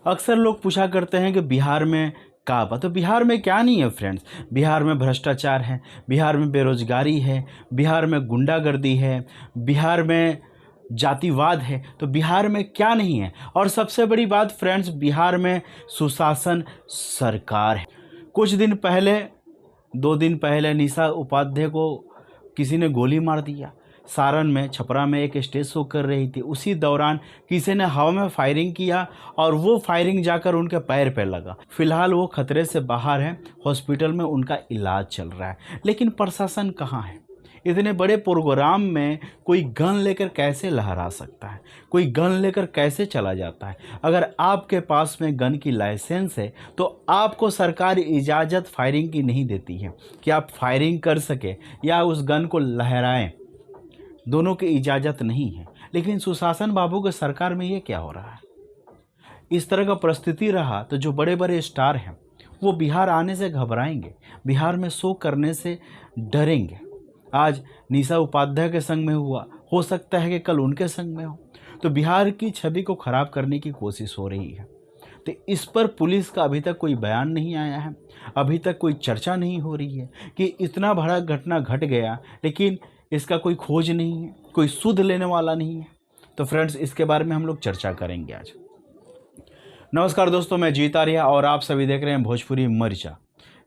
अक्सर लोग पूछा करते हैं कि बिहार में का बा, तो बिहार में क्या नहीं है फ्रेंड्स। बिहार में भ्रष्टाचार है, बिहार में बेरोजगारी है, बिहार में गुंडागर्दी है, बिहार में जातिवाद है, तो बिहार में क्या नहीं है। और सबसे बड़ी बात फ्रेंड्स, बिहार में सुशासन सरकार है। कुछ दिन पहले, 2 दिन पहले निशा उपाध्याय को किसी ने गोली मार दिया। सारण में, छपरा में एक स्टेज शो कर रही थी, उसी दौरान किसी ने हवा में फायरिंग किया और वो फायरिंग जाकर उनके पैर पे लगा। फिलहाल वो खतरे से बाहर हैं, हॉस्पिटल में उनका इलाज चल रहा है। लेकिन प्रशासन कहाँ है? इतने बड़े प्रोग्राम में कोई गन लेकर कैसे लहरा सकता है? कोई गन लेकर कैसे चला जाता है? अगर आपके पास में गन की लाइसेंस है तो आपको सरकार इजाज़त फायरिंग की नहीं देती है कि आप फायरिंग कर सके या उस गन को लहराएं, दोनों की इजाज़त नहीं है। लेकिन सुशासन बाबू के सरकार में ये क्या हो रहा है? इस तरह का परिस्थिति रहा तो जो बड़े-बड़े स्टार हैं वो बिहार आने से घबराएंगे, बिहार में शो करने से डरेंगे। आज निशा उपाध्याय के संग में हुआ, हो सकता है कि कल उनके संग में हो। तो बिहार की छवि को ख़राब करने की कोशिश हो रही है। तो इस पर पुलिस का अभी तक कोई बयान नहीं आया है, अभी तक कोई चर्चा नहीं हो रही है कि इतना बड़ा घटना घट गया लेकिन इसका कोई खोज नहीं है, कोई सुध लेने वाला नहीं है। तो फ्रेंड्स, इसके बारे में हम लोग चर्चा करेंगे आज। नमस्कार दोस्तों, मैं जीत आर्या और आप सभी देख रहे हैं भोजपुरी मर्चा।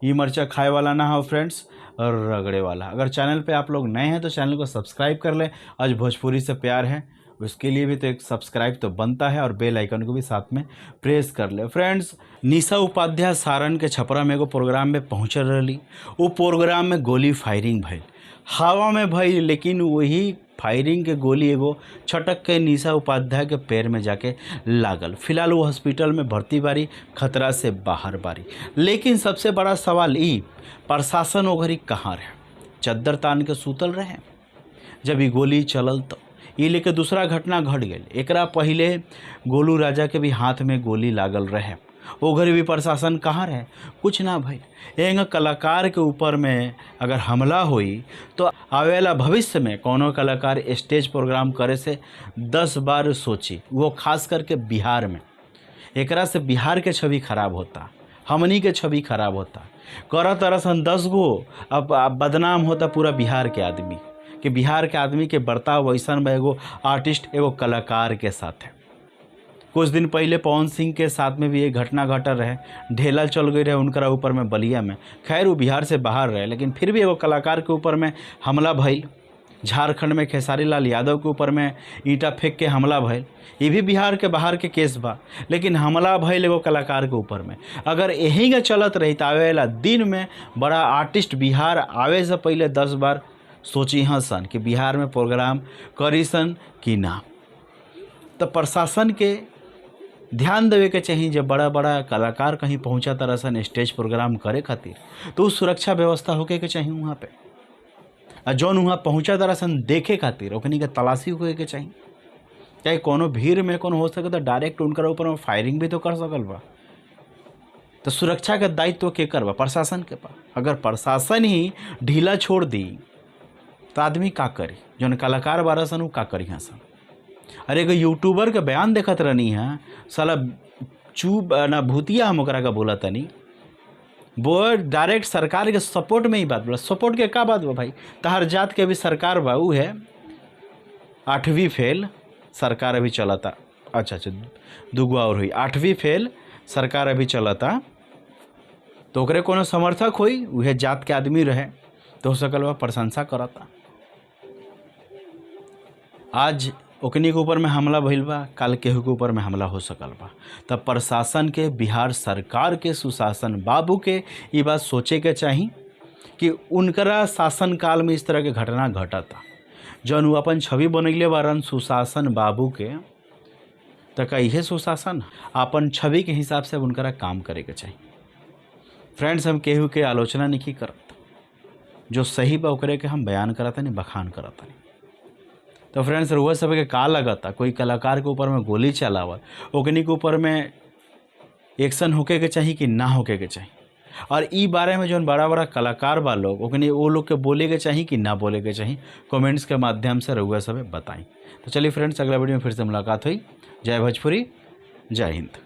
ये मर्चा खाए वाला ना हो फ्रेंड्स, और रगड़े वाला। अगर चैनल पे आप लोग नए हैं तो चैनल को सब्सक्राइब कर लें। आज भोजपुरी से प्यार है, उसके लिए भी तो एक सब्सक्राइब तो बनता है, और बेल आइकन को भी साथ में प्रेस कर ले। फ्रेंड्स, निशा उपाध्याय सारण के छपरा में एगो प्रोग्राम में पहुँचल रही। वो प्रोग्राम में गोली फायरिंग भइल, हवा में भइल, लेकिन वही फायरिंग के गोली एगो छटक के निशा उपाध्याय के पैर में जाके लागल। फिलहाल वो हॉस्पिटल में भर्ती बारी, खतरा से बाहर बारी। लेकिन सबसे बड़ा सवाल ई, प्रशासन ओ घड़ी कहाँ रहे? चद्दर तान के सूतल रहे जब ई गोली चलल? तो ये लेके दूसरा घटना घट गई। एकरा पहले गोलू राजा के भी हाथ में गोली लागल रहे, ओ घड़ी भी प्रशासन कहाँ रहे? कुछ ना भाई। एंग कलाकार के ऊपर में अगर हमला होई तो आवेला भविष्य में कोनो कलाकार स्टेज प्रोग्राम करे से 10 बार सोची, वो खास करके बिहार में। एकरा से बिहार के छवि खराब होता, हमनी के छवि खराब होता। कर तरसन 10 गो, अब बदनाम होता पूरा बिहार के आदमी कि बिहार के आदमी के बर्ताव वैसन बा एगो आर्टिस्ट, एगो कलाकार के साथ है। कुछ दिन पहले पवन सिंह के साथ में भी एक घटना घटल रहे, ढेला चल गई रहे उनकरा ऊपर में बलिया में। खैर वो बिहार से बाहर रहे, लेकिन फिर भी एगो कलाकार के ऊपर में हमला भइल। झारखंड में खेसारी लाल यादव के ऊपर में ईंटा फेंक के हमला भइल, ये भी बिहार के बाहर के केस बा, लेकिन हमला भइल एगो कलाकार के ऊपर में। अगर यही के चलत रही तो आवेला दिन में बड़ा आर्टिस्ट बिहार आवे से पहले 10 बार सोची हँ सन कि बिहार में प्रोग्राम करी सन कि ना। तो प्रशासन के ध्यान देवे के चाहिए, जब बड़ा बड़ा कलाकार कहीं पहुँचा तरह सन स्टेज प्रोग्राम करे खातिर, तो उस सुरक्षा व्यवस्था होके के चाहिए वहाँ पे। और जौन वहाँ पहुँचा तरह सन देखे खातिर ओकनी के तलाशी होके के चाहिए। चाहे कोनो भीड़ में कोनो हो सके तो डायरेक्ट उनकर ऊपर में फायरिंग भी तो कर सकल बा। तो सुरक्षा के दायित्व के कर बा? प्रशासन के बा। अगर प्रशासन ही ढीला छोड़ दी तो आदमी का करी? जौन कलाकार बारा सन उ का करी सन? अरे एगो यूट्यूबर के बयान देखत रहनी है, साला चूब ना भूतिया हम ओकरा का बोला तनी, वो डायरेक्ट सरकार के सपोर्ट में ही बात बोला। सपोर्ट के का बात बा भाई? तहर जात के अभी सरकार बा, उ है 8वीं फेल सरकार अभी चलता। अच्छा अच्छा, दुगो और हुई, 8वीं फेल सरकार अभी चलता। तो ओकरे कोनो समर्थक होई, उहे जात के आदमी रहे तो हो सकल बा प्रशंसा करता। आज ओकनी के ऊपर में हमला भइल बा, काल केहू के ऊपर में हमला हो सकल बा। तब प्रशासन के, बिहार सरकार के, सुशासन बाबू के ये बात सोचे के चाही कि उनकरा शासनकाल में इस तरह के घटना घटता। जौन वो अपन छवि बनैले बारन सुशासन बाबू के, त का इहे सुशासन अपन छवि के हिसाब से उनकरा काम करे के चाही। फ्रेंड्स, हम केहू के आलोचना नहीं करत, जो सही बा ओकरे के हम बयान करतनी, बखान करतनी। तो फ्रेंड्स, रुआ सब के का लगता कोई कलाकार के ऊपर में गोली चलावल, ओकनी के ऊपर में एक्शन होके के चाही कि ना होके के चाही? और ई बारे में जौन बड़ा बड़ा कलाकार बा लोग, ओकनी वो लोग के बोले के चाही कि ना बोले के चाही? कमेंट्स के माध्यम से रउआ सब बताई। तो चलिए फ्रेंड्स, अगला वीडियो में फिर से मुलाकात हुई। जय भोजपुरी, जय हिंद।